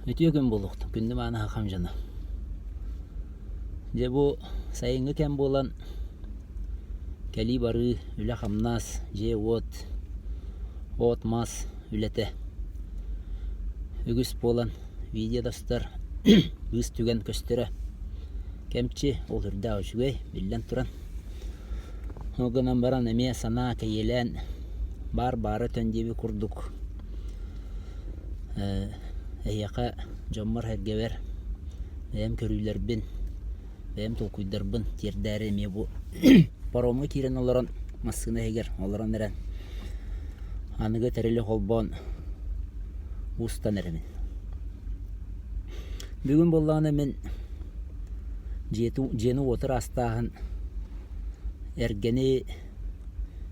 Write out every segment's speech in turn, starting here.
Үтүө күн буолуохтун, күндү мааны хахам дьоно. Дьэ бу сайыҥҥы кэм буолан кэлии-барыы, үлэ-хамнас, дьиэ-уот, от-мас үлэтэ үгүс буолан видео да устар быыс түгэн көстөрө кэмчи, ол үрдээх үчүгэй, биллэн туран. Ол гынан баран эмиэ санаа кэйиэлээн баар баара өтөн диэбит курдук эһиэхэ дьоммор-сэргэбэр бэйэм көрүүлэрбин, бэйэм толкуйдарбын тиэрдээри эмиэ бу паромҥа киирэн олорон массыына иһигэр олорон эрэн аныгы тэрили холбоон устан эрэбин. Бүгүн буоллаҕына мин дьиэни-уоту ыраастааһын, эргэни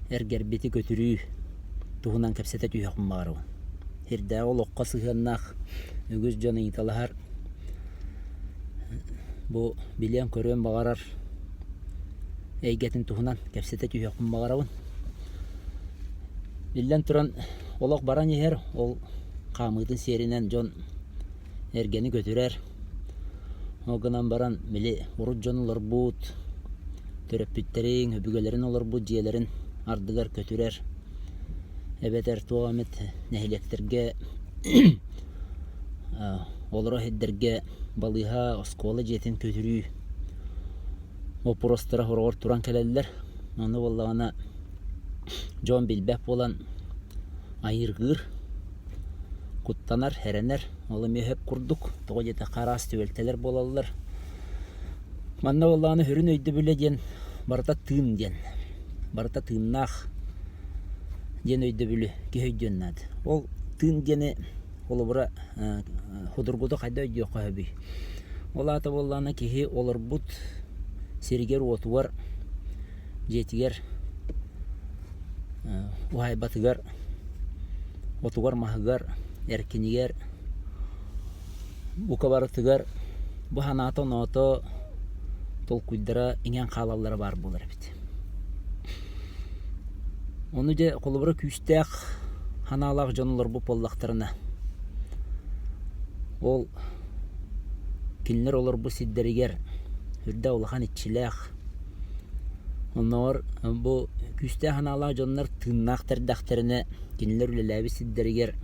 эргэрбити көтүрүү туһунан кэпсэтэ түһүөхпүн баҕарабын. Сирдээҕи олоххо сыһыаннаах үгүс дьон ыйыталаһар, бу билиэн-көрүөн баҕарар эйгэтин туһунан кэпсэтэ түһүөхпүн баҕарабын. Биллэн туран, олох баран иһэр, ол хаамыытын сиэринэн дьон эргэни көтүрэр. Ол гынан баран, били урут дьон олорбут, төрөппүттэриҥ, өбүгэлэрин олорбут дьиэлэрин ардыгар көтүрэр эбэтэр туох эмит нэһилиэктэргэ олоро сирдэргэ балыыһа, оскуола дьиэтин көтүрүү боппуруостара сороҕор туран кэлэллэр. Ону буоллаҕына дьон билбэт буолан айыргыыр, куттанар, эрэнэр. Ол эмиэ сөп курдук. Тоҕо диэтэххэ араас түбэлтэлэр буолаллар. Манна буоллаҕына сүрүн өйдөбүлэ диэн барыта тыын диэн. Барыта тыыннаах диэн өйдөбүлү киһи өйдүөн наада. Ол тыын диэни холобура судургутук хайдах өйдүөххэ сөбүй? Ол аата буоллаҕына киһи олорбут сиригэр-уотугар, дьиэтигэр, уһаайбатыгар, отугар-маһыгар, эркинигэр, бука барытыгар бу санаата-оноото, толкуйдара иҥэн хаалаллара баар буолар эбит. Ону дьэ холобура күүстээх санаалаах дьон олорбут буоллахтарына, ол кинилэр олорбут сирдэригэр үрдэ улахан иччилээх, оннооҕор бу күүстээх санаалаах дьоннор тыыннаах тэрдэхтэринэ кинилэр үлэлээбит сирдэригэр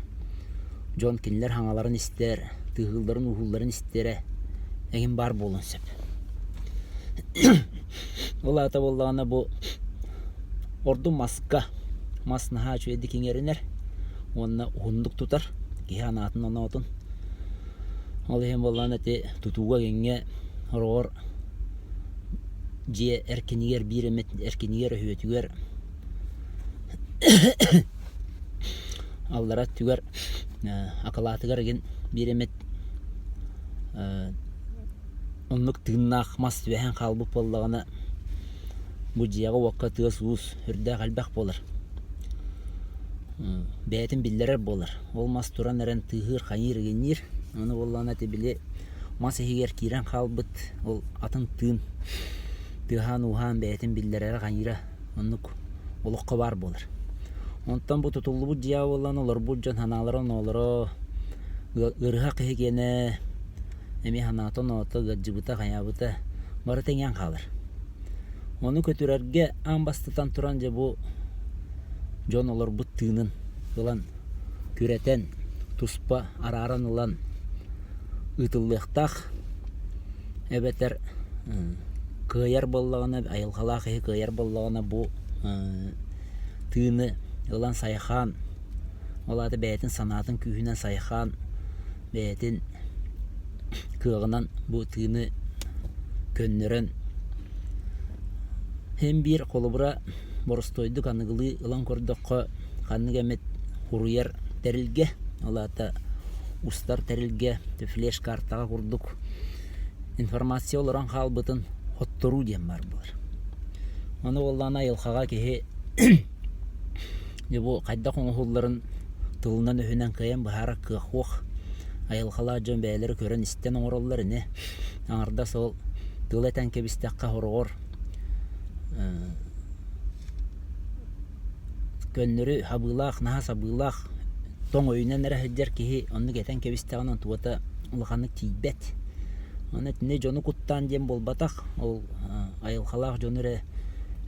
дьон кинилэр хаҥаларын истэр, тыаһыылларын-ууһуулларын истэрэ эҥин баар буолуон сөп. Ол аата буоллаҕына бу ордук маска мас наһаа үчүгэйдик иҥэринэр уонна уһуннук тутар киһи анаатын оноотун. Ол иһин буоллаҕына ити тутууга эҥиҥҥэ сороҕор дьиэ эркинигэр биир эмит эркинигэр өһүөтүгэр аллара өттүгэр акылаатыгар игин биир эмит оннук тыыннаах мас түбэһэн хаалбыт буоллаҕына бу дьиэҕэ-уокка тыас-уус үрдээх элбэх буолар. Бэйэтин биллэрэр буолар. Ол мас туран эрэн тыаһыыр-хайыыр игинниир. Ону буоллаҕына ити били мас иһигэр киирэн хаалбыт ол атын тыын тыаһаан-ууһаан бэйэтин биллэрэрэ хайыыра оннук олоххо баар буолар. Онтон бу тутуллубут дьиэҕэ буоллаҕына олорбут дьон санаалара-оноолоро ыарыһах киһи киэнэ эмиэ санаата-оноото, ыалдьыбыта, хайаабыта барыта иҥэн хаалар. Ону көтүрэргэ аан бастатан туран дьэ бу дьон олорбут тыынын ылан күрэтэн, туспа арааран ылан ыытыллыахтаах эбэтэр кыайар буоллаҕына, айылҕалаах киһи кыайар буоллаҕына бу тыыны ылан сайхаан, ол аата бэйэтин санаатын күүһүнэн сайхаан бэйэтин кыаҕынан бу тыыны көннөрөн син биир холобура боростуойдук аныгылыы ылан көрдөххө ханнык эмит суруйар тэрилгэ, ол аата устар тэрилгэ флеш-картаҕа курдук информация олорон хаалбытын хотторуу диэн баар буолар. Ону буоллаҕына айылҕаҕа киһи дьэ бу хайдах оҥоһулларын тылынан-өһүнэн кыайан быһаарар кыах суох. Айылҕалаах дьон бэйэлэрэ көрөн-истэн оҥороллор ини. Аҥардас ол тыл этэн кэбистэххэ сороҕор көннөрү сабыылаах, наһаа сабыылаах. тоҥ өйүнэн эрэ сылдьар киһи оннук этэн кэбистэҕинэ онтугата улаханнык тиийбэт. Аны итини дьону куттаан диэн буолбатах, ол айылҕалаах дьону эрэ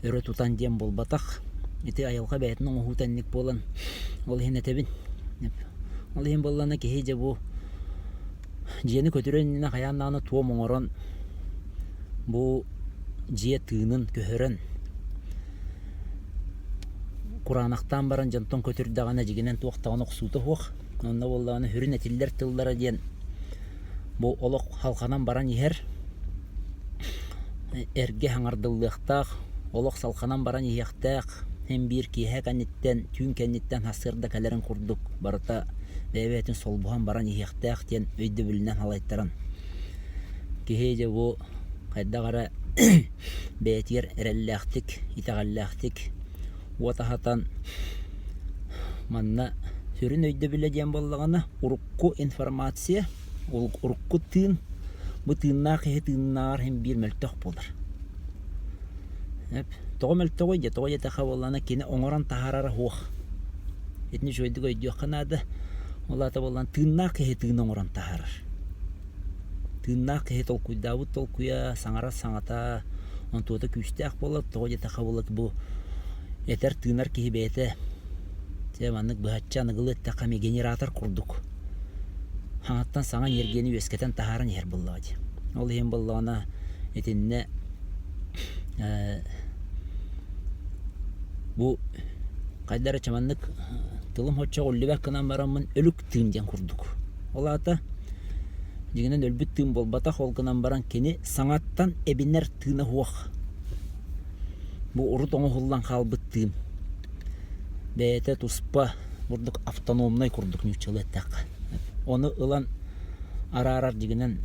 өрө тутан диэн буолбатах. Ити айылҕа бэйэтин оҥоһуута инник буолан ол иһин этэбин. Ол иһин буоллаҕына киһи дьэ бу дьиэни көтүрэн иннинэ хайаан даҕаны туом оҥорон бу дьиэ тыынын көһөрөн кураанахтаан баран дьонтон көтүрдэҕинэ дьигинэн туох даҕаны охсуута суох. Онно буоллаҕына сүрүн этиллэр тыллара диэн бу олох халҕанан баран иһэр эргэ хаҥардыллыахтаах, олох салҕанан баран иһиэхтээх, син биир киэһэ кэнниттэн, түүн кэнниттэн сарсыарда кэлэрин курдук барыта бэйэ-бэйэтин солбуһан баран иһиэхтээх диэн өйдөбүлүнэн салайтаран киһи дьэ бу хайдах эрэ бэйэтигэр эрэллээхтик, итэҕэллээхтик уот аһатан манна сүрүн өйдөбүлэ диэн буоллаҕына урукку информация, урукку тыын бу тыыннаах киһи тыыннааҕар син биир мөлтөх буолар. Тоҕо мөлтөҕүй дьэ тоҕо диэтэххэ буоллаҕына кини оҥорон таһаарара суох. Итини үчүгэйдик өйдүөххэ наада. Ол аата буоллаҕына тыыннаах киһи тыын оҥорон таһаарар. Тыыннаах киһи толкуйдаабыт толкуйа, саҥарар саҥата онтуота күүстээх буолар. Тоҕо диэтэххэ буоллар бу этэр тыынар киһи бэйэтэ дьэ маннык быһаччы аныгылыы эттэххэ эмиэ генератор курдук хаҥаттан саҥа энергияны үөскэтэн таһааран иһэр буоллаҕа дии. Ол иһин буоллаҕына итиннэ бу хайда эрэ чаманнык тылым соччо үллүбэт гынан бараммын өлүк тыын диэн курдук. Ол аата дьиҥинэн өлбүт тыын буолбатах, ол гынан баран кини саҥаттан эбинэр тыына суох. Бу урут оҥоһуллан хаалбыт тыын. Бэйэтэ туспа курдук автономнай курдук нууччалыы эттэххэ. Ону ылан араарар дьиҥинэн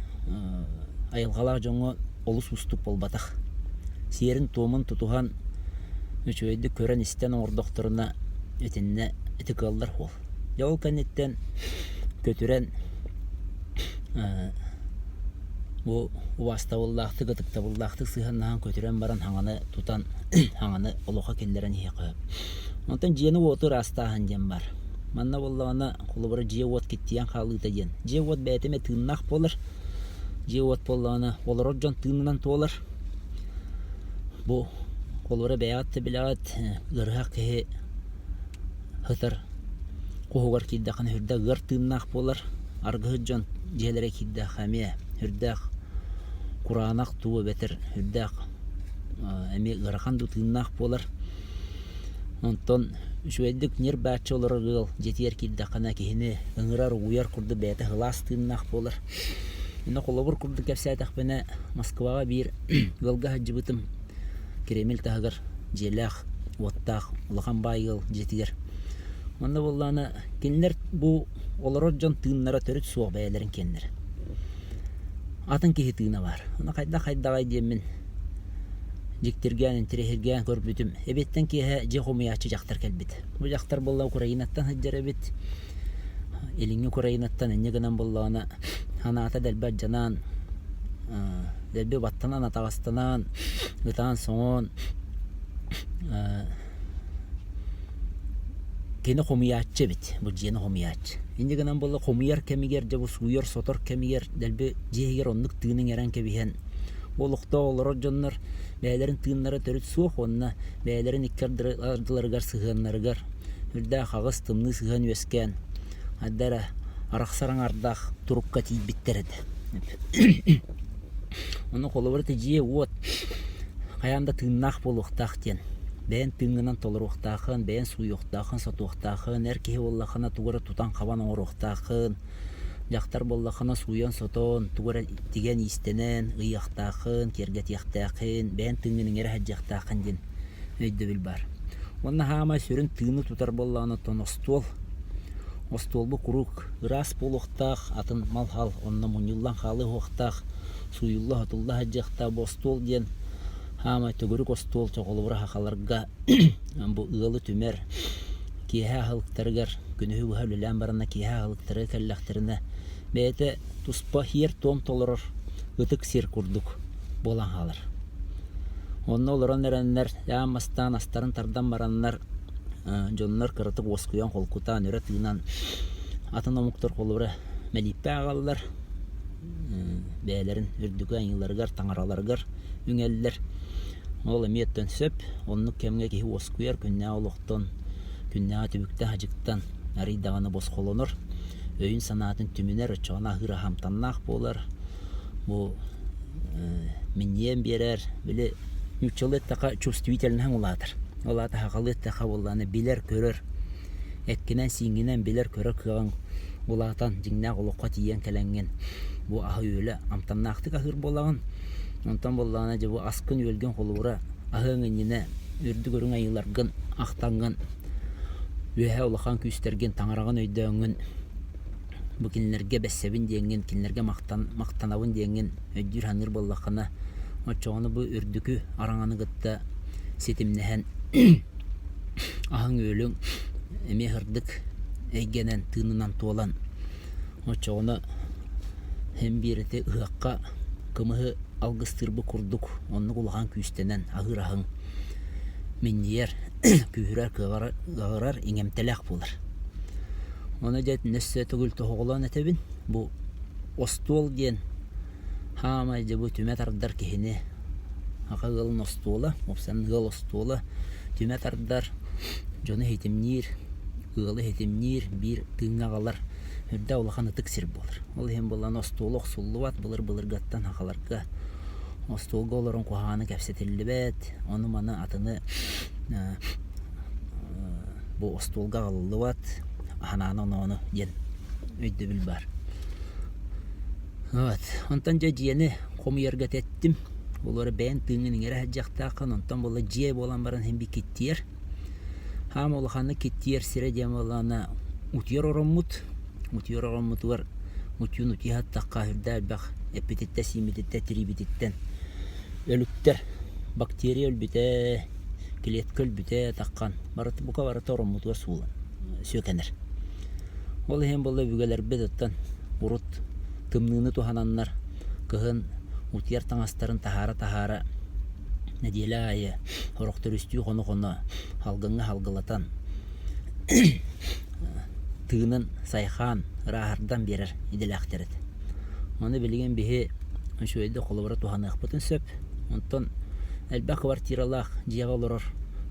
айылҕалаах дьоҥҥо олус уустук буолбатах. Сиэрин-туомун тутуһан үчүгэйдик көрөн-истэн оҥордохторуна итиннэ ити кыаллар суол. Дьэ ол кэнниттэн көтүрэн бу убаастабыллаахтык, ытыктабыллаахтык сыһыаннаһан көтүрэн баран хаҥаны тутан хаҥаны олоххо киллэрэн иһиэххэ сөп. Онтон дьиэни-уоту ыраастааһын диэн баар. Манна буоллаҕына, холобура, дьиэ-уот киттийэн хаалыыта диэн. Дьиэ-уот бэйэтэ эмэ тыыннаах буолар. Дьиэ-уот буоллаҕына, олорор дьон тыынынан туолар. Бу холобура бэйэҕит да билэҕит, ыарыһах киһи сытар хоһугар киирдэххинэ сүрдээх ыар тыыннаах буолар. Аргыһыт дьон дьиэлэрэ киирдэххэ эмиэ сүрдээх кураанах дуу эбэтэр сүрдээх эмиэ ыарахан дуу тыыннаах буолар. Онтон үчүгэйдик ньир-бааччы олорор ыал дьиэтигэр киирдэххинэ киһини ыҥырар, угуйар курдук бэйэтэ сылаас тыыннаах буолар. Иннэ холобур курдук кэпсээтэхпинэ, Москваҕа биир ыалга сылдьыбытым Кремль таһыгар дьиэлээх, уоттаах улахан баай ыал дьиэтигэр. Онно буоллаҕына кинилэр бу олорор дьон тыыннара төрүт суох бэйэлэрин киэннэрэ. Атын киһи тыына баар. Ону хайдах хайдаҕай диэммин дьиктиргээн, интэриэһиргээн көрбүтүм. Эбиэттэн киэһэ дьиэ хомуйааччы дьахтар кэлбит. Бу дьахтар буолла Украинаттан сылдьар эбит. Илиҥҥи Украинаттан инньэ гынан буоллаҕына санаата дэлби алдьанан, дэлби баттанан, атаҕастанан, ытаан-соҥоон кини хомуйааччы эбит, бу дьиэни хомуйааччы. Инньэ гынан буолла хомуйар кэмигэр, дьэ бу сууйар-сотор кэмигэр дэлби дьиэ иһигэр оннук тыын иҥэрэн кэбиһэн, бу олохтоох олорор дьоннор бэйэлэрин тыыннара төрүт суох уонна бэйэлэрин икки ардыларыгар сыһыаннарыгар үрдээх аҕыс тымныы сыһыан үөскээн, хайда эрэ арахсар аҥардаах турукка тиийбиттэр этэ. Ону холобур ити дьиэ-уот хайаан да тыыннаах буолуохтаах диэн бэйэн тыыҥҥынан толоруохтааххын, бэйэн сууйуохтааххын, сотуохтааххын, эр киһи буоллаххына тугу эрэ тутан-хабан оҥоруохтааххын, дьахтар буоллаххына сууйан-сотон, тугу эрэ тигэн иистэнэн ыйыахтааххын, киэргэтиэхтээххин, бэйэн тыыҥҥын иҥэрэ сылдьыахтааххын диэн өйдөбүл баар. Уонна хаамай сүрүн тыыны тутар буоллаҕына оттон остуол. Остуолбу куруук ыраас буолуохтаах, атын мал-хал онно мунньуллан хаалыахтаах, сууйулла-сотулла сылдьыахтаах. Бу остуол диэн хаамай төгүрүк остуол чоҕолобура сахаларга бу ыалы түмэр киэһэ аһылыктарыгар күнүһү быһа үлэлээн баранна киэһэ аһылыктарыгар кэллэхтэринэ бэйэтэ туспа сиэр-туом толорор ытык сир курдук буолан хаалар. Онно олорон эрэннэр, аан бастаан астарын тардан бараннар, дьоннор кыратык уоскуйан, холкутаан, өрө тыынан. Атын омуктар холобура мэлииппэ ааҕаллар, бэйэлэрин үрдүкү айыыларыгар, таҥараларыгар үҥэллэр. Ол эмиэ оттон сөп. Оннук кэмҥэ киһи уоскуйар, күннээҕи олохтон, күннээҕи түбүктэн-хадьыктан арый даҕаны босхолонор, өйүн-санаатын түмүнэр, оччоҕуна аһыыр аһамтаннаах буолар. Бу минньийэн биэрэр, били нууччалыы эттэххэ чувствительноһыҥ улаатар. Ол аата сахалыы эттэххэ буоллаҕына билэр-көрөр, эккинэн-сииҥҥинэн билэр-көрөр кыаҕыҥ улаатан, дьиҥнээх олоххо тиийэн кэлэҥҥин бу аһы-үөлү амтаннаахтык аһыыр буолаҕын. Онтон буоллаҕына дьэ бу аскын-үөлгүн холобура аһыаҥ иннинэ үрдүк үрүҥ айыыларгын ахтаҥҥын үөһэ улахан күүстэргин таҥараҕын өйдөөҥҥүн бу кинилэргэ бэссэбин диэҥҥин, кинилэргэ махтан, махтанабын диэҥҥин өйдүүр-саныыр буоллаххына, оччоҕуна бу үрдүкү араҥаны кытта ситимнэһэн аһыҥ-үөлүҥ эмиэ сырдык эйгэнэн, тыынынан туолан, оччоҕуна син биир ити ыһыахха кымыһы алгыстыырбыт курдук оннук улахан күүстэнэн аһыыр аһыҥ минньийэр, күүһүрэр, кыаҕырар, иҥэмтэлээх буолар. Ону дьэ өссө төгүл тоһоҕолоон этэбин, бу остуол диэн хаамай дьэ бу түмэ тардар киһини аҕа ыалын остуола, уопсайынан ыал остуола түмэ тардар, дьону иһитимниир, ыалы иһитимниир, биир тыыҥҥа аҕалар үрдэ улахан ытык сир буолар. Ол иһин буолан остуола охсуллубат, былыр-былыргаттан сахаларга остуолга олорон куһаҕаны кэпсэтиллибэт, ону-маны атыны бу остуолга аҕалыллыбат, аһанааны-оноону диэн өйдөбүл баар. Вот. Онтон дьэ дьиэни хомуйарга тэттим. Олору бэйэн тыыҥҥын иҥэрэ сылдьыахтааххын, онтон буолла дьиэ буолан баран иһин би киттиэр. Хаама улаханнык киттиэр сирэ диэн буоллаҕына утуйар ороммут. Утуйар ороммутугар утуйун утуйа сыттахха сүрдээх элбэх эппититтэн, сииммититтэн, тириибититтэн өлүктэр, бактерия өлбүтэ, клетка өлбүтэ таххан барыта бука барыта ороммутугар суулан сүөкэнэр. Ол иһин буолла өбүгэлэрбит оттон урут тымныыны туһананнар кыһын утуйар таҥастарын таһаара-таһаара нэдиэлэ аайы сорохтор үстүү хоно-хоно салгыҥҥа салгылатан тыынын сайхаан ырааһырдан биэрэр идэлээхтэр этэ. Ону билигин биһи үчүгэйдик холобура туһаныахпытын сөп. Онтон элбэх квартиралаах дьиэҕэ олорор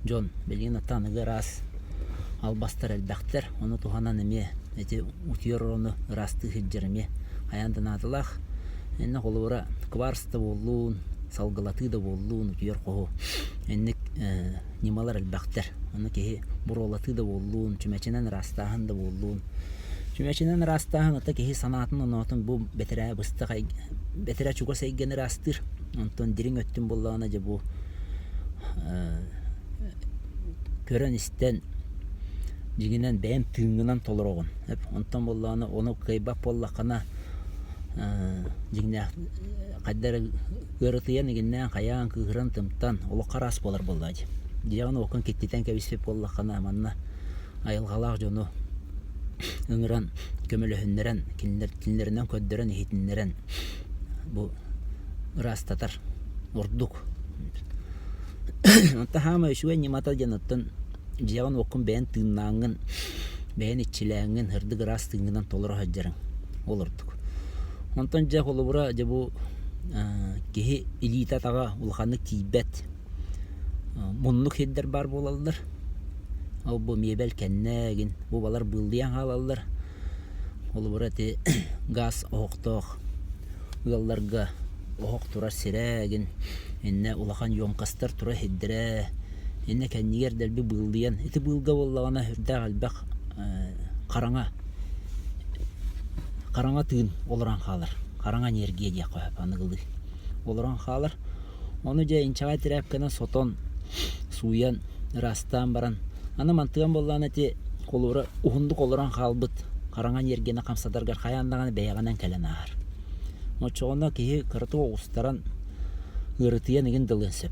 дьон билигин оттон аныгы ыраас албастар элбэхтэр. Ону туһанан эмиэ ити утуйар орону ыраастыы сылдьар эмиэ хайаан да наадалаах. Иннэ холобура кварц да буоллун, салгылатыы да буоллун, утуйар хоһу инник ньымалар элбэхтэр. Ону киһи буруолатыы да буоллун, чүмэчинэн ыраастааһын да буоллун. Чүмэчинэн ыраастааһын ата киһи санаатын-оноотун бу бэтэрээ быстах бэтэрээ чугас эйгэни ыраастыыр. Онтон дириҥ өттүн буоллаҕына дьэ бу көрөн-истэн дьиҥинэн бэйэм тыыҥҥынан толороҕун. Онтон буоллаҕына ону кыайбат буоллаххына дьиҥнээх хайда эрэ ыарытыйан игиннээн хайаан кыыһыран тымтан олоххо араас буолар буоллаҕа дии. Дьиэҕин уоккун киттитэн кэбиспит буоллаххына манна айылҕалаах дьону ыҥыран көмөлөһүннэрэн кинилэр кинилэринэн көрдөрөн иһитиннэрэн бу ыраастатар ордук. Онтон хаамай үчүгэй ньымата диэн оттон дьиэҕин-уоккун бэйэн тыыннааҥҥын, бэйэн иччилээҥҥин, сырдык ыраас тыыҥҥынан толоро сылдьарыҥ ол ордук. Онтон дьэ холобура дьэ бу киһи илиитэ-атаҕа улаханнык тиийбэт муннук сирдэр баар буолаллар. Ол бу миэбэл кэннэ игин бу балар быыллыйан хаалаллар. Холобура ити газ оһохтоох ыалларга оһох турар сирэ игин иннэ улахан емкостар тура сирдэрэ иннэ кэннигэр дэлби быыллыйан ити быылга буоллаҕына сүрдээх элбэх хараҥа хараҥа тыын олорон хаалар хараҥа энергия диэххэ сөп аныгылыы олорон хаалар ону дьэ инчэҕэй тирээпкэнэн сотон сууйан ыраастаан баран аны мантыган буоллаҕына ити холобура уһуннук олорон хаалбыт хараҥа энергияны хамсатаргар хайаан даҕаны бэйэҕинэн кэлэн ааһар Оччоҕуна киһи кыратык оҕустаран ыарытыйан игин да ылыан сөп.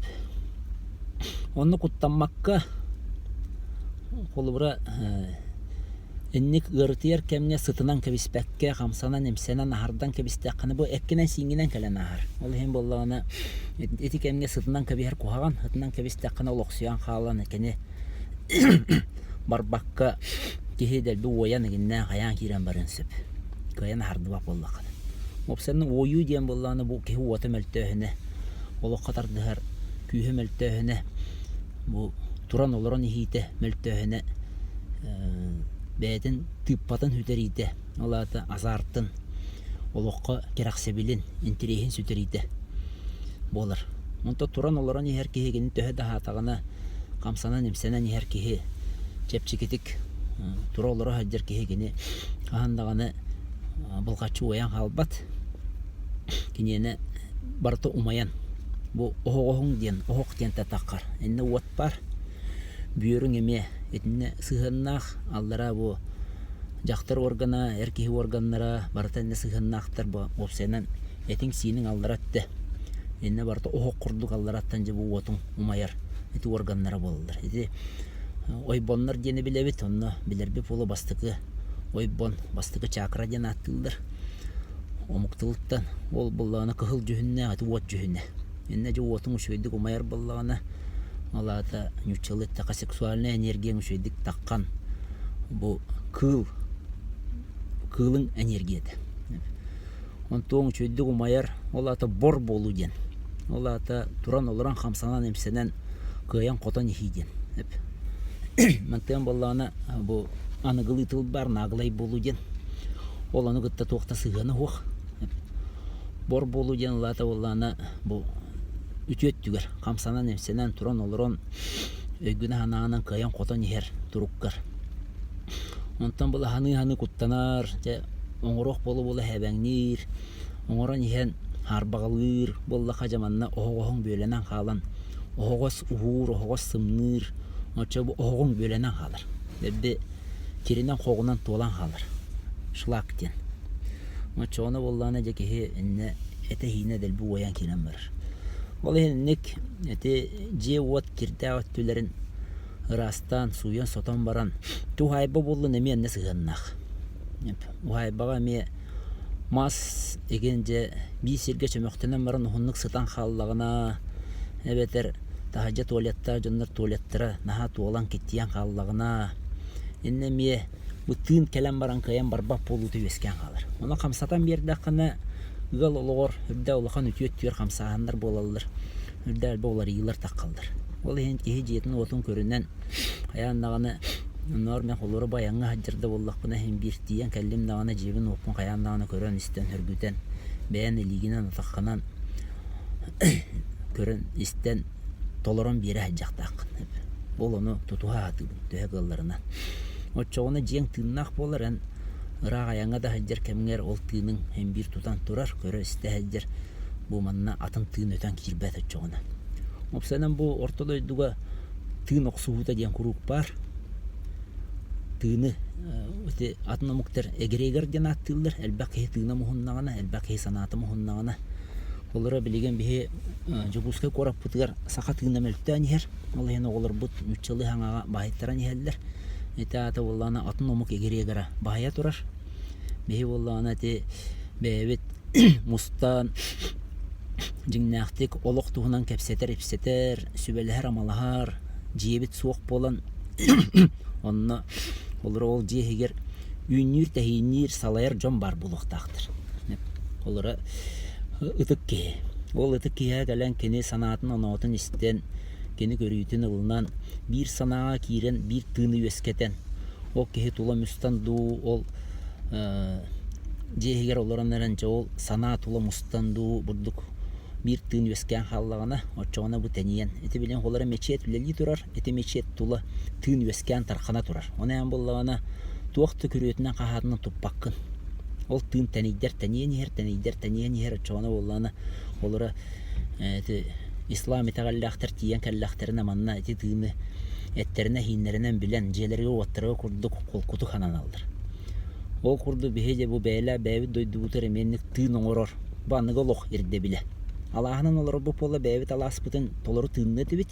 Онно куттаммакка, холобура, инник ыарытыйар кэмҥэ сытынан кэбиспэккэ, хамсанан-имсэнэн аһардан кэбистэххинэ, бу эккинэн-сииҥҥинэн кэлэн ааһар. Ол иһин буоллаҕына, ити кэмҥэ сытынан кэбиһэр куһаҕан, сытынан кэбистэххинэ олохсуйан хаалан кини барбакка. Киһи дэлби уойан игиннээн хайаан киирэн барыан сөп. Кыайан аһардыбат буоллаххына. Уопсайынан уойуу диэн буоллаҕына бу киһи уота мөлтөөһүнэ, олоххо тардыһар күүһэ мөлтөөһүнэ, бу туран олорон иһиитэ мөлтөөһүнэ бэйэтин тыыппатын сүтэриитэ, ол аата азартын, олоххо кэрэхсэбилин, интэриэһин сүтэриитэ буолар. Онтон туран олорон иһэр киһи кини төһө да аһаатаҕына хамсанан-имсэнэн иһэр киһи чэпчэкитик тура-олоро сылдьар киһи кини хаһан даҕаны былҕаччы уойан хаалбат. Киниэнэ барыта умайан бу оһоҕоһуҥ диэн оһох диэн таххар иннэ уот баар бүөрүҥ эмиэ итиннэ сыһыаннаах аллараа бу дьахтар органа эр киһи органнара барыта иннэ сыһыаннаахтар бу уопсайынан этиҥ-сииниҥ аллара өттө иннэ барыта оһох курдук аллараттан дьэ бу уотуҥ умайар ити органнара буолаллар. Ити ойбоннор диэни билэбит, онно билэрбит буолуо бастакы ойбон, бастакы чакра диэн ааттыыллар. Омук тылыттан ол буоллаҕына кыһыл дьүһүннээх ити уот дьүһүнэ. Иннэ дьэ уотуҥ үчүгэйдик умайар буоллаҕына, ол аата нууччалыы эттэххэ сексуальнай энергияҥ үчүгэйдик таххан бу кыыл кыылыҥ энергията. Онтуоҥ үчүгэйдик умайар, ол аата бор буолуу диэн. Ол аата туран олорон хамсанан-имсэнэн кыайан-хотон иһии диэн. Мантыан буоллаҕына бу аныгылыы тыл баар нааглай буолуу диэн. Ол ону кытта туох да сыһыана суох. Бор буолуу диэн ол аата буоллаҕына бу үтүө өттүгэр хамсанан-имсэнэн туран олорон өйгүнэн-санааҕынан кыайан-хотон иһэр туруккар. Онтон была саныы-саныы куттанар, дьэ оҥоруох буола-буола һээбэҥниир, оҥорон иһэн хаарбаҕалыыр буоллахха дьэ манна оһоҕоһуҥ бүөлэнэн хаалан оһоҕос уһуур, оһоҕос сымныыр, оччо бу оһоҕуҥ бүөлэнэн хаалар. Дэлби тиринэн-хоҕунан туолан хаалар. Шлак диэн. Оччоҕуна буоллаҕына дьэ киһи иннэ этэ-иһиинэ дэлби уойан киирэн барар. Ол иһин инник ити дьиэ-уот кирдээх өттүлэрин ыраастаан, сууйан-сотон баран, уһаайба буоллун эмиэ иннэ сыһыаннаах. Уһаайбаҕа эмиэ мас игин дьэ биир сиргэ чөмөхтөнөн баран уһуннук сытан хааллаҕына эбэтэр таһырдьа туалеттаах дьоннор туалеттара наһаа туолан киттийэн хааллаҕына иннэ эмиэ бу тыын кэлэн баран кыайан барбат буолуута үөскээн хаалар. Ону хамсатан биэрдэххинэ ыал олоҕор үрдэ улахан үтүө өттүгэр хамсааһыннар буолаллар. Үрдэ элбэх уларыйыылар таххаллар. Ол иһин киһи дьиэтин-уотун көрүнэн хайаан даҕаны оннооҕор мин холура баяҥҥа сылдьар да буоллахпына иһин биир тиийэн кэллим даҕаны дьиэбин-уоппун хайаан даҕаны көрөн-истэн сөргүтэн бэйэн илиигинэн-атаххынан көрөн-истэн толорон биэрэ сылдьахтааххын. Ол ону тутуһа сатыыбын төһө кыалларынан. Оччоҕуна дьиэҥ тыыннаах буолар эн ыраах айаҥҥа да сылдьар кэмҥэр ол тыыныҥ эн биир тутан турар, көрө-истэ сылдьар бу манна атын тыын өтөн киирбэт оччоҕуна. Уопсайынан бу орто дойдуга тыын охсуһуута диэн куруук баар. Тыыны ити атын омуктар эгрегор диэн ааттыыллар. Элбэх киһи тыына муһуннаҕына, элбэх киһи санаата муһуннаҕына. Олоро билигин биһи Дьокуускай куораппытыгар саха тыына мөлтөөн иһэр. Ол иһин оҕолорбут нууччалыы хаҥаҕа баһыйтаран иһэллэр. Ити аата буоллаҕына атын омук эгрегора баһыйа турар. Биһи буоллаҕына ити бэйэбит мустан дьиҥнээхтик олох туһунан кэпсэтэр-ипсэтэр, сүбэлэһэр-амалаһар дьиэбит суох буолан онно олору ол дьиэ иһигэр үүннүүр-тэһиинниир, салайар дьон баар буолуохтаахтар. Олоро ытык киһи. Ол ытык киһиэхэ кэлэн кини санаатын-оноотун истэн, кини көрүүтүн ылынан, биир санааҕа киирэн, биир тыыны үөскэтэн, ол киһи тула мустан дуу, ол дьиэ иһигэр олорон эрэн дьэ ол санаа тула мустан дуу бурдук биир тыын үөскээн хааллаҕына оччоҕуна бу тэнийэн ити билигин холоро мечеть үлэлии турар ити мечеть тула тыын үөскээн тархана турар ону эн буоллаҕына туох да күрүөтүнэн хаһаатынан туппаккын ол тыын тэнийдэр тэнийэн иһэр тэнийдэр тэнийэн иһэр оччоҕуна буоллаҕына холоро ити ислам итэҕэллээхтэр тиийэн кэллэхтэринэ манна ити тыыны эттэринэ-иһииннэринэн билэн дьиэлэргэ-уоттарга курдук холкутук хананаллар Ол курдук биһи дьэ бу бэйэлээх бэйэбит дойдубутугар эмиэнник тыын оҥорор бу аныгы олох ирдэбилэ. Алааһынан олорорбут буолла бэйэбит алааспытын толору тыынныа этибит.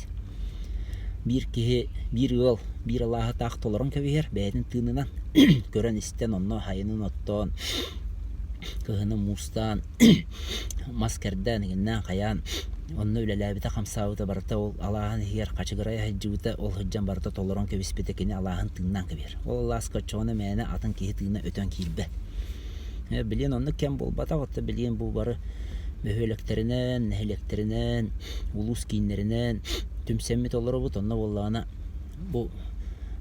Биир киһи, биир ыал биир алааһы таах толорон кэбиһэр бэйэтин тыынынан көрөн-истэн онно хайынын оттоон. Кыһыны муустаан, мас кэрдээн, игиннээн хайаан онно үлэлээбитэ-хамсаабыта барыта ол алааһын иһигэр хачыгырайа сылдьыбыта, ол сылдьан барыта толорон кэбиспитэ кини алааһын тыыннаан кэбиһэр. Ол алааска оччоҕуна мээнэ атын киһи тыына өтөн киирбэт. Билигин оннук кэм буолбатах, оттон билигин бу бары бөһүөлэктэринэн, нэһилиэктэринэн, улуус кииннэринэн түмсэммит олоробут. Онно буоллаҕына бу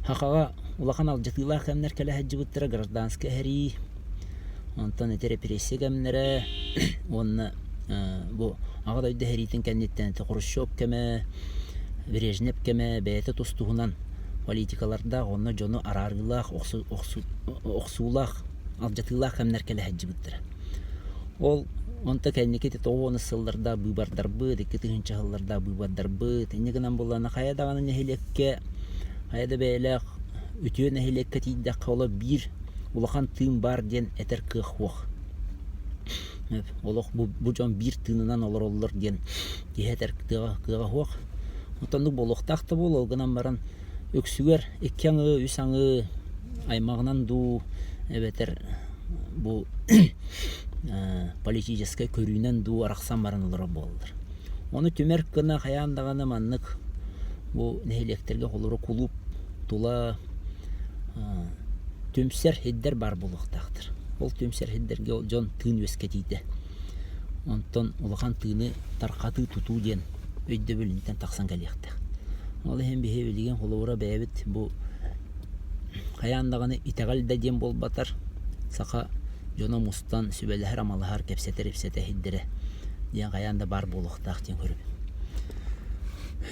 Хахаҕа улахан алдьатыылаах кэмнэр кэлэ сылдьыбыттара гражданскай сэрии, онтон ити репрессия кэмнэрэ уонна бу Аҕа дойду сэриитин кэнниттэн ити Хрущев кэмэ, Брежнев кэмэ бэйэтэ тус-туһунан политикалардаах уонна дьону араарыылаах, охсуулаах, алдьатыылаах кэмнэр кэлэ сылдьыбыттара. Ол онто кэнники ити 90 сыллардаах быыбардарбыт, 2000 сыллардаах быыбардарбыт, инньэ гынан буоллаҕына хайа даҕаны нэһилиэккэ, хайа да бэйэлээх үтүө нэһилиэккэ тиийдэххэ олох биир улахан тыын баар диэн этэр кыах суох. Олох бу, бу дьон биир тыынынан олороллор диэн киһи этэр кыаҕа, кыаҕа суох. Онтоннук буолуохтаах да буолуо, ол гынан баран үксүгэр икки аҥыы, үс аҥыы аймаҕынан дуу эбэтэр бу политическай көрүүнэн дуу арахсан баран олорор буолаллар. Ону түмэр гына хайаан даҕаны маннык бу нэһилиэктэргэ холобура кулууп тула түмсэр сирдэр баар буолуохтаахтар. Ол түмсэр сирдэргэ ол дьон тыын үөскэтиитэ. Онтон улахан тыыны тарҕатыы тутуу диэн өйдөбүлүнтэн тахсан кэлиэхтээх. Ол иһин биһи билигин холобура бэйэбит бу хайаан даҕаны итэҕэл да диэн буолбатар саха дьоно мустан сүбэлэһэр-амалаһар, кэпсэтэр-ипсэтэ сирдэрэ диэн хайаан да баар буолуохтаах диэн көрөбүн.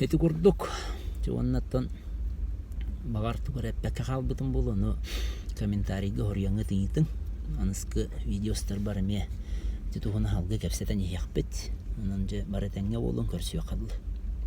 Ити курдук уоннаттан баҕар тугу эрэ эппэккэ хаалбытым буолуо, ону комментарийга хоруйаҥҥыт ыйытыҥ. Аныскы видеостарбар эмиэ ити туһунан салгыы кэпсэтэн иһиэхпит. Онон дьэ бары этэҥҥэ буолуҥ, көрсүөххэ дылы.